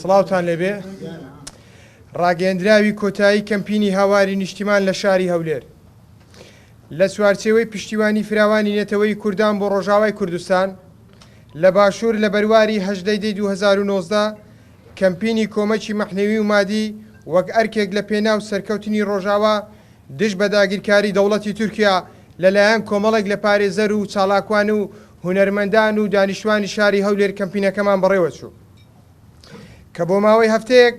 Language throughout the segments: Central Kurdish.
سڵاوتان لێبێ. ڕاگەیەندراوی کۆتایی کەمپینی هاواری نیشتیمان لە شاری هەولێر. لە چوارچێوەی پشتیوانی فراوانی نەتەوەی کوردان بۆ ڕۆژاوای کوردستان لە باشوور لە بەرواری 18 دەی 2019 کەمپینی کۆمەکی مەعنەوی و مادی وەک ئەرکێک لە پێناو سەرکەوتنی ڕۆژاوا دژ بە داگیرکاری دەوڵەتی تورکیا لەلایەن کۆمەڵێک لە پارێزەر و چالاکوان و هونەرمەندان و دانیشتوانی شاری هەولێر کەمپینەکەمان بەڕێوەچوو. کە بۆ ماوەی هەفتەیەک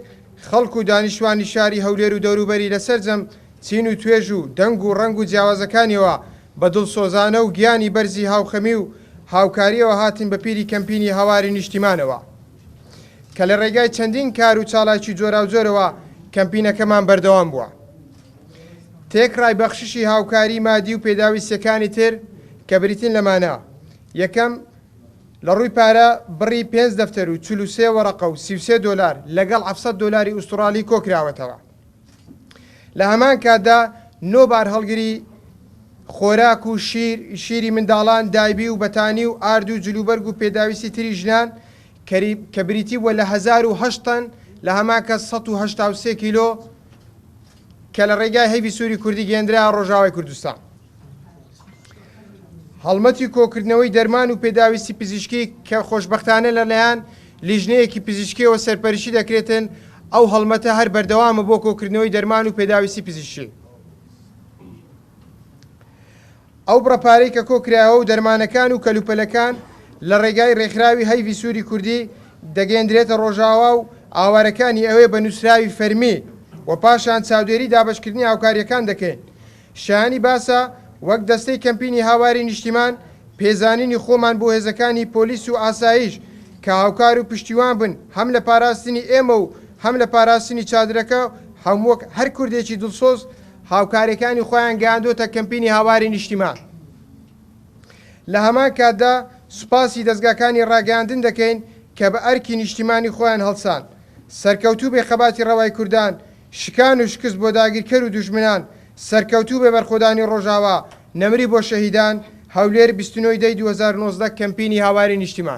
خەڵک و دانیشتوانی شاری هەولێر و دەوروبەری لە سەرجەم چین و توێژ و دەنگ و ڕەنگ و جیاوازەکانیەوە بە دڵسۆزانە و گیانی بەرزی هاوخەمی و هاوکاریەوە هاتن بە پیری کەمپینی هاواری نیشتیمانەوە کە لە ڕێگای چەندین کار و چالاکی جۆراوجۆرەوە کەمپینەکەمان بەردەوام بووە. تێکڕای بەخششی هاوکاری مادی و پێداویستیەکانی تر کە بریتین لەمانە، یەکەم، لە ڕووی پارە بڕی پێنج دەفتەر و 43 وەڕەقە و 33 دۆلار لەگەڵ 700 دۆلاری ئوستوڕالی کۆکراوەتەوە. لە هەمان کاتدا نۆ بارهەڵگری خۆراک و شیر، شیری منداڵان، دایبی و بەتانی و ئارد و جلوبەرگ و پێداویستی تری ژنان کە بریتی بووە لە 1008 تەن لە هەمان کەس 183 کیلۆ کە لە ڕێگای هەیڤی سووری کوردی گەیەندرایە ڕۆژاوای کوردستان. هەڵمەتی کۆکردنەوەی دەرمان و پێداویستی پزیشکی کە خۆشبەختانە لەلایەن لیژنەیەکی پزیشکیەوە سەرپەرشتی دەکرێتن، ئەو هەڵمەتە هەر بەردەوامە بۆ کۆکردنەوەی دەرمان و پێداویستی پزیشکی. ئەو بڕە پارەی کە کۆکرایەوە و دەرمانەکان و کەلوپەلەکان لە ڕێگای ڕێکخراوی هەیڤی سووری کوردی دەگەیەندرێتە ڕۆژاوا و ئاوارەکانی ئەوێ بە نووسراوی فەرمی و پاشان چاودێری دابەشکردنی هاوکارییەکان دەکەین. شایانی باسە وەک دەستەی کەمپینی هاواری نیشتیمان پێزانینی خۆمان بۆ هێزەکانی پۆلیس و ئاسایش کە هاوکار و پشتیوان بن هەم لە پاراستنی ئێمە و هەم لە پاراستنی چادرەکە هەم وەک هەر کوردێکی دڵسۆز هاوکاریەکانی خۆیان گەیاندۆتە کەمپینی هاواری نیشتیمان. لە هەمان کاتدا سوپاسی دەزگاکانی ڕاگەیاندن دەکەین کە بە ئەرکی نیشتیمانی خۆیان هەڵسان. سەرکەوتوو بێ خەباتی ڕەوای کوردان، شکان و شکست بۆ داگیرکەر و دوژمنان، سەرکەوتوو بێ بەرخۆدانی ڕۆژاوا، نەمری بۆ شەهیدان، هەولێر 29 دەی 2019 کەمپینی هاواری نیشتیمان.